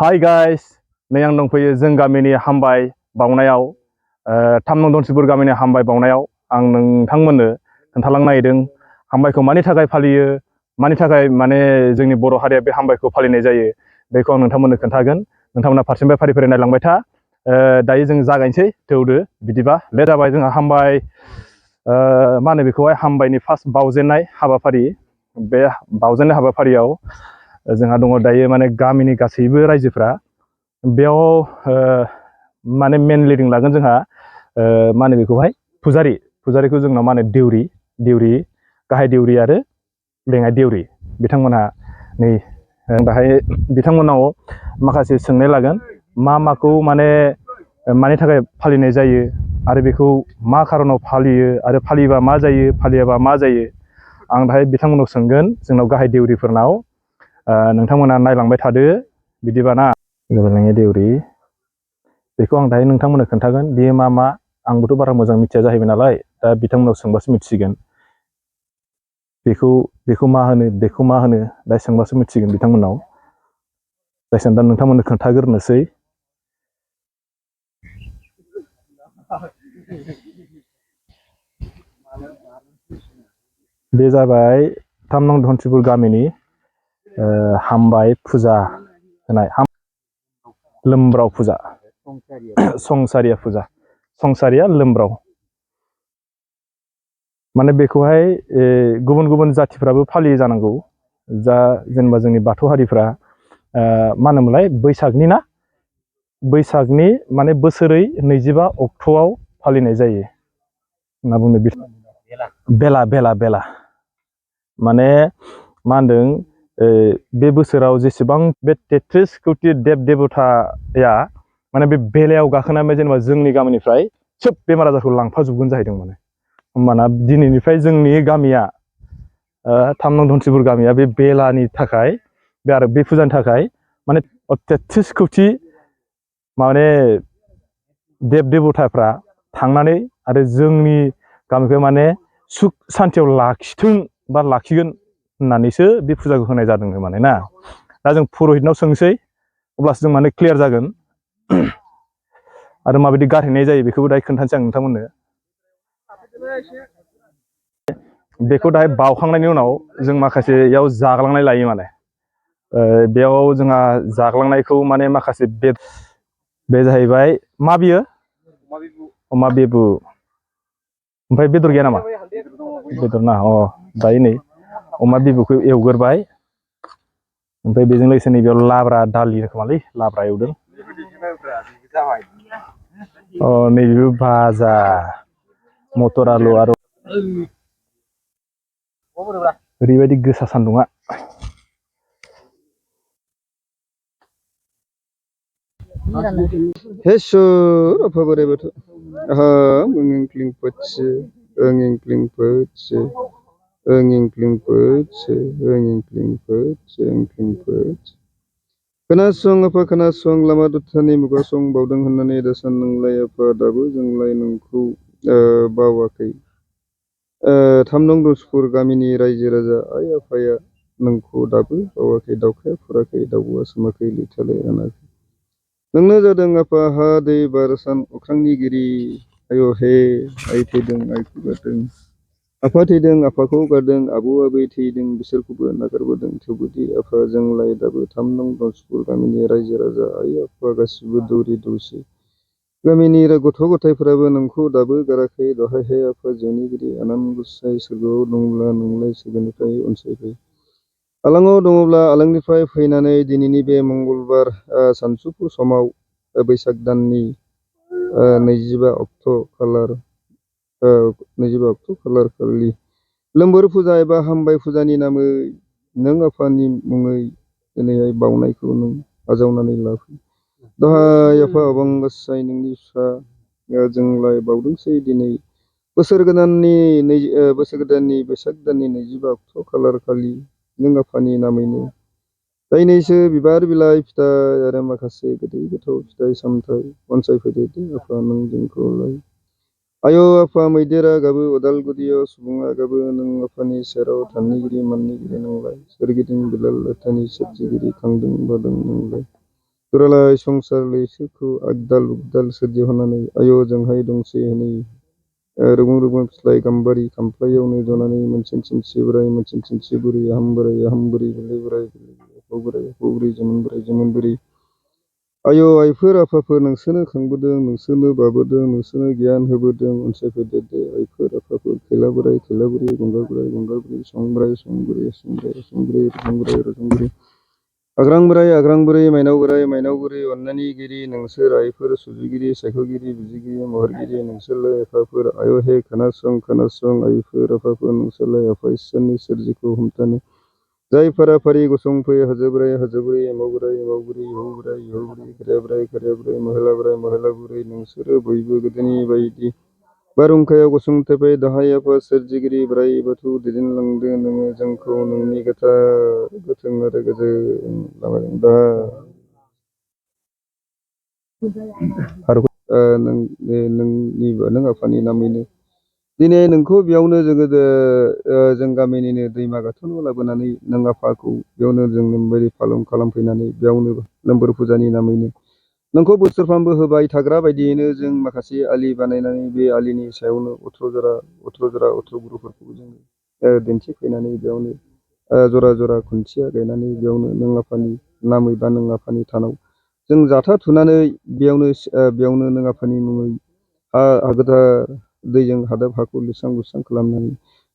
Hi guys, नै आं दंफैयो जों गामिनि हामबाय बावनायाव 3 नं धनसिपुर गामिनि हामबाय बावनायाव आं नोंथांमोननो खोन्थालांनो नागिरदों हामबायखौ मानि थाखाय फालियो, मानि थाखाय माने जोंनि बर' हारिया बे हामबायखौ फालिनाय जायो बेखौ आं नोंथांमोननो खोन्थागोन। नोंथांमोना फारसेनिफ्राय फारि फारि नायलांबाय था। दायो जों जागायनोसै थौदो बिदिबा ले जाबाय जोंहा हामबाय मा होनो बेखौहाय हामबायनि फार्स्ट बावजेननाय हाबाफारि। बे बावजेननाय हाबाफारियाव जोंहा दङ दायो माने गामिनि गासैबो रायजोफ्रा बेयाव माने मेन लिडिं लागोन जोंहा मा होनो बेखौहाय फुजारिखौ जोंनाव मा होनो देउरि गाहाय देउरि आरो लेङाइ देउरि बिथांमोनहा नै दाहाय बिथांमोनाव माखासे सोंनाय लागोन मा माखौ माने मानि थाखाय फालिनाय जायो आरो बेखौ मा खारनाव फालियो आरो फालियोबा मा जायो फालियाबा मा जायो आं दाहाय बिथांमोनाव सोंगोन जोंनाव गाहाय देउरिफोरनाव। नोंथांमोना नायलांबाय थादो बिदिबा ना। लेङाइ देउरि बेखौ आं दाहाय नोंथांमोननो खोन्थागोन बेयो मा आंबोथ' बारा मोजां मिथिया जाहैबाय नालाय दा बिथांमोनाव सोंबासो मिथिसिगोन। बेखौ मा होनो दा सोंबासो मिथिगोन बिथांमोनाव। जायखिजाया दा नोंथांमोननो खोन्थाग्रोनोसै। बे जाबाय 3 नं धनसिपुर गामिनि हामबाय फुजा होनाय लोमब्राव फुजा संसारिया लोमब्राव माने बेखौहाय गुबुन गुबुन जाथिफ्राबो फालियो जानांगौ। जेनेबा जोंनि बाथौ हारिफ्रा मा होनोमोनलाय बैसागनि माने बोसोरै 25 अक्ट'आव फालिनाय जायो होनना बुंदों। बेला माने मा होनदों बे बोसोराव जेसेबां बे 33 कौटि देब देबथाया माने बे बेलायाव गाखोनानै जेनेबा जोंनि गामिनिफ्राय सोब बेमार आजारखौ लांफाजोबगोन जाहैदों माने। होमबाना दिनैनिफ्राय जोंनि गामिया 3 नं धनसिपुर गामिया बे बेलानि थाखाय आरो बे फुजानि थाखाय माने 33 कौटि माने देब देबथाफ्रा थांनानै आरो जोंनि गामिखौ माने सुख सान्थियाव लाखिथों बा लाखिगोन होननानैसो बे फुजाखौ होनाय जादों माने ना। दा जों पुरहितनाव सोंसै अब्लासो जों माने क्लियार जागोन। आरो माबायदि गारहैनाय जायो बेखौबो दायो खोन्थानोसै आं नोंथांमोननो। बेखौ दाहाय बावखांनायनि उनाव जों माखासे इयाव जाग्लांनाय लायो माने। बेयाव जोंहा जाग्लांनायखौ माने माखासे बे जाहैबाय मा बियो अमा बिबु। ओमफ्राय बेदर गैया नामा? बेदर ना दायो नै अमा बिबुखौ एवग्रोबाय ओमफ्राय बेजों लोगोसे नैबेयाव लाब्रा दालि रोखोमालै लाब्रा एवदों। नैबेबो भाजा मटर आलु आरो ओरैबायदि गोसा सान्दुङा। Hesur apa bare betul? Mengingkling pece, engingkling pece, engingkling pece, engingkling pece, engingkling pece. Kenasong apa kenasong lama dutani muka song baudang hanane dasan nanglai apa dabu janglai nangku bawakai. 3 नं धनसिपुर गामिनि रायजो राजा आइ आफाया नोंखौ दाबो बावाखै दावखाया फुराखै दाउआ सोमाखै लैथोलाय रानाखै। नोंनो जादों आफा हा दै बार सान अख्रांनि गिरि आय' हे आइ थैदों आइखौ गारदों आफा थैदों आफाखौ गारदों आबौ आबै थैदों बिसोरखौबो नागारबोदों थेवबोदि आफा जोंलाय दाबो 3 नं धनसिपुर गामिनि रायजो राजा आइ आफा गासिबो दौरि दौसि गामिनि गथ' गथायफोराबो नोंखौ दाबो गाराखै दहाय हे आफा जोंनिगिरि आनान गसाइ सोरगोआव दंब्ला नोंलाय सोरगोनिफ्राय अनसायफै आलाङाव दङब्ला आलांनिफ्राय फैनानै दिनैनि बे मंगलबार सानसुफु समाव बैसाग दाननि 25 अक्ट' खालार खालि लोम्बोर फुजा एबा हामबाय फुजानि नामै नों आफानि मुङै दिनैहाय बावनायखौ नों आजावनानै लाफै। दहाय आफा अबं गसाइ नोंनि फिसा जोंलाय बावदोंसै दिनै बोसोर गोदाननि बैसाग दाननि 25 अक्ट' खालार खालि नों आफानि नामैनो दाइनैसो बिबार बिलाइ फिथाइ आरो माखासे गोदै गोथाव फिथाइ सामथाइ अनसायफैदो दे आफा नों जोंखौलाय। आय' आफा मैदेरा गाबो अदालगुरियाव सुबुङा गाबो नों आफानि सेराव थाननिगिरि माननिगिरि नोंलाय सोरगिदिं बिलाल लथानि सोरजिगिरि खांदों बादों नोंलाय। दुरालाय संसार लैथोखौ आगदाल उगदाल सोरजिहरनानै आय' जोंहाय दंसे हनै रुगुं रुगुं फिस्लाय गाम्बारि खामफ्लायावनो जनानै मोनसिन सिनसि बोराय मोनसिन सिनसि बुरै आहाम बुरै गोरलै बोराय हौ बुरै जोमोन बुरै आय' आइफोर आफाफोर नोंसोरनो खांबोदों नोंसोरनो बाबोदों नोंसोरनो गियान होबोदों अनसायफैदेरदो आइफोर आफाफोर खैला बुरै गंगार बुरै सं बोराय रजं बुरै आग्रां बुरै माइनाव बुरै अननायनिगिरि नोंसोर आइफोर सुजुगिरि सायख'गिरि बिजिगिरि महरगिरि नोंसोरलाय आफाफोर आय' हे खोनासं आइफोर आफाफोर नोंसोरलाय आफा इसोरनि सोरजिखौ हमथानो जाय फाराफारि गसंफै हाजो बुरै एमाव बुरै हौ बुरै खोरिया बुरै महिला बुरै नोंसोरो बयबो गोदोनि बायदि बारहुंखायाव गसंथेफै दाहाय आफा सोरजिगिरि बोराइ बाथौ दैदेनलांदो नोङो जोंखौ नोंनि गोथार गोथों आरो गोजोन लामाजों दा नों आफानि नामैनो दिनै नोंखौ बेयावनो जोङो जों गामिनिनो दैमा गाथोनाव लाबोनानै नों आफाखौ बेयावनो जों नोंबायदि फालन खालामफैनानै बेयावनो लोम्बोर फुजानि नामैनो नोंखौ बोसोरफ्रामबो होबाय थाग्रा बायदियैनो जों माखासे आलि बानायनानै बे आलिनि सायावनो 18 गुरुफोरखौ जों दिन्थिफैनानै बेयावनो जरा खुन्थिया गायनानै बेयावनो नों आफानि नामै बा नों आफानि थानाव जों जाथा थुनानै बेयावनो नों आफानि मुङै गोथार दैजों हादाब हाखौ लिरस्रां बुस्रां खालामनानै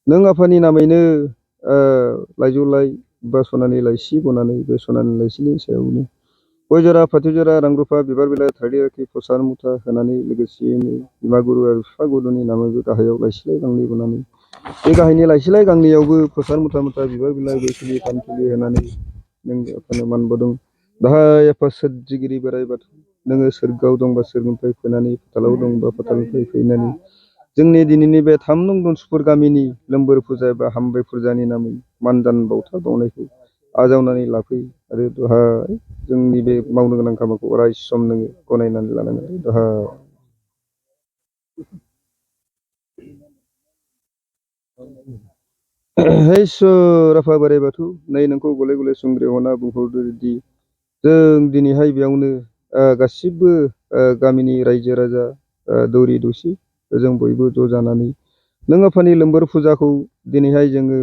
नों आफानि नामैनो लाइजौ लाइ बा सनानि लाइसि बनानै बे सनानि लाइसिनि सायावनो गय जरा फाथै जरा रां रुफा बिबार बिलाइ थाइदै आखि प्रसाद मुथा होनानै लोगोसेयैनो बिमा गुरु आरो बिफा गुरुनि नामैबो गाहायाव लाइसिलाय गांनै बनानै बे गाहायनि लाइसिलाय गांनैयावबो प्रसाद मुथा बिबार बिलाइ गय फुलि फानफुलि होनानै नों आफानो मानबावदों दाहाय आफा सोरजिगिरि बोराइ बाथौ नोङो सोरगोआव दंबा सोरगोनिफ्राय फैनानै फातालाव दंबा फातालनिफ्राय फैनानै जोंनि दिनैनि बे 3 नं दनसुपुर गामिनि लोम्बोर फुजा एबा हामबाय फुजानि नामै मानदान बावथा बावनायखौ आजावनानै लाफै आरो दहाय जोंनि बे मावनो गोनां खामानिखौ अराय सम नोङो गनायनानै लानांगोन दहाय हे इसोर आफा बोराइ बाथौ नै नोंखौ गले गले सुंग्रि हना बुंहरदोदि जों दिनैहाय बेयावनो गासिबो गामिनि रायजो राजा दौरि दौसि जों बयबो ज' जानानै नों आफानि लोम्बोर फुजाखौ दिनैहाय जोङो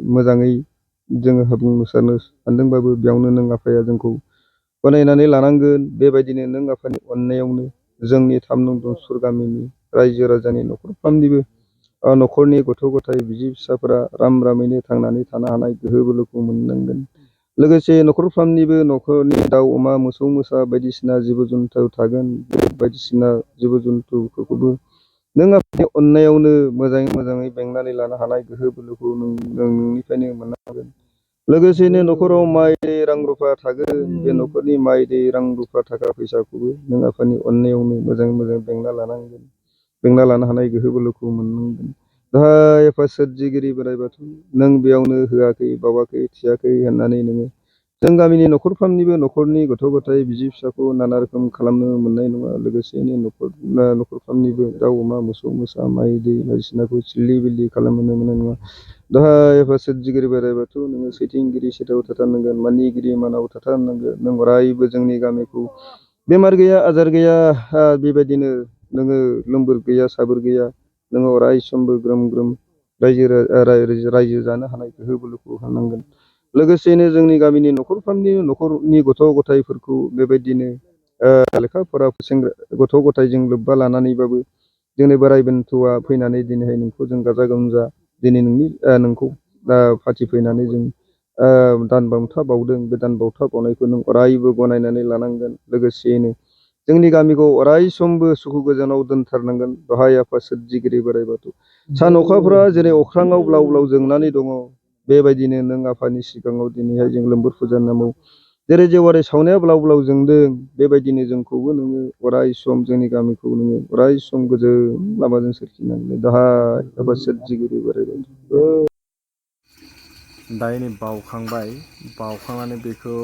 मोजाङै जोङो हाफुंसारनो सानदोंबाबो बेयावनो नों आफाया जोंखौ गनायनानै लानांगोन बेबायदिनो नों आफानि अननायावनो जोंनि 3 नं दनसुपुर गामिनि रायजो राजानि न'खरफ्रामनिबो न'खरनि गथ' गथाय बिसि फिसाफोरा रामैनो थांनानै थानो हानाय गोहो बोलोखौ मोननांगोन लोगोसे न'खरफ्रामनिबो न'खरनि दाउ अमा मोसौ मोसा बायदिसिना जिब जुन्थु थागोन बायदिसिना जिब जुन्थुफोरखौबो नों आफानि अननायावनो मोजाङै बेंनानै लानो हानाय गोहो बोलोखौ नोंनिफ्रायनो मोननांगोन लोगोसेनो न'खराव माइ दै रां रुफा थागोन बे न'खरनि माइ दै रां रुफा थाखा फैसाखौबो नों आफानि अननायावनो मोजां बेंना लानो हानाय गोहो बोलोखौ मोननांगोन दाहाय आफा सोरजिगिरि बोराइ बाथौ नों बेयावनो होआखै बावाखै थियाखै होननानै नोङो जों गामिनि न'खरफ्रामनिबो न'खरनि गथ' गथाय बिसि फिसाखौ नाना रोखोम खालामनो मोननाय नङा लोगोसेयैनो न'खरफ्रामनिबो दाउ अमा मोसौ मोसा माइ दै बायदिसिनाखौ सिल्लि बिल्लि खालामनो मोननाय नङा दाहाय आफा सोरजिगिरि बोराइ बाथौ नोङो सैथिंगिरि सैथोआव थाथारनांगोन मानिगिरि मानाव थाथारनांगोन नों अरायबो जोंनि गामिखौ बेमार गैया आजार गैया बेबायदिनो नोङो लोमबोर गैया साबोर गैया नोङो अराय समबो ग्रोम ग्रोम रायजो जानो हानाय गोहो बोलोखौ होनांगोन लोगोसेनो जोंनि गामिनि न'खरनि गथ' गथायफोरखौ बेबायदिनो लेखा फरा गथ' गथायजों लोब्बा लानानैबाबो जोंनि बोराइ बेन्थ'आ फैनानै दिनैहाय नोंखौ जों गाजा गोमजा दिनै नोंखौ फाथिफैनानै जों दान बान्था बावदों बे दान बान्था बावनायखौ नों अरायबो गनायनानै लानांगोन लोगोसेयैनो जोंनि गामिखौ अराय समबो सुखु गोजोनाव दोनथारनांगोन दहाय आफा सोरजिगिरि बोराइ बाथौ सान अखाफोरा जेरै अख्राङाव ब्लाव ब्लाव जोंनानै दङ बेबायदिनो नों आफानि सिगाङाव दिनैहाय जों लोम्बोर फुजानि नामाव जेरै जेवारि सावनाया ब्लाव ब्लाव जोंदों बेबायदिनो जोंखौबो नोङो अराय सम जोंनि गामिखौ नोङो अराय सम गोजोन लामाजों सोरखिनांगोन दाहाय आफा सोरजिगिरि बोराइ बाथौ दायो नै बावखांनानै बेखौ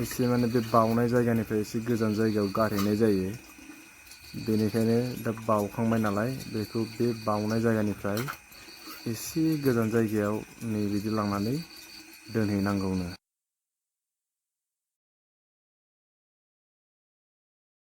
एसे माने बे बावनाय जायगानिफ्राय एसे गोजान जायगायाव गारहैनाय जायो बेनिखायनो दा बावखांबाय नालाय बेखौ बे बावनाय जायगानिफ्राय एसे गोजान जायगायाव नै बिदि लांनानै दोनहैनांगौनो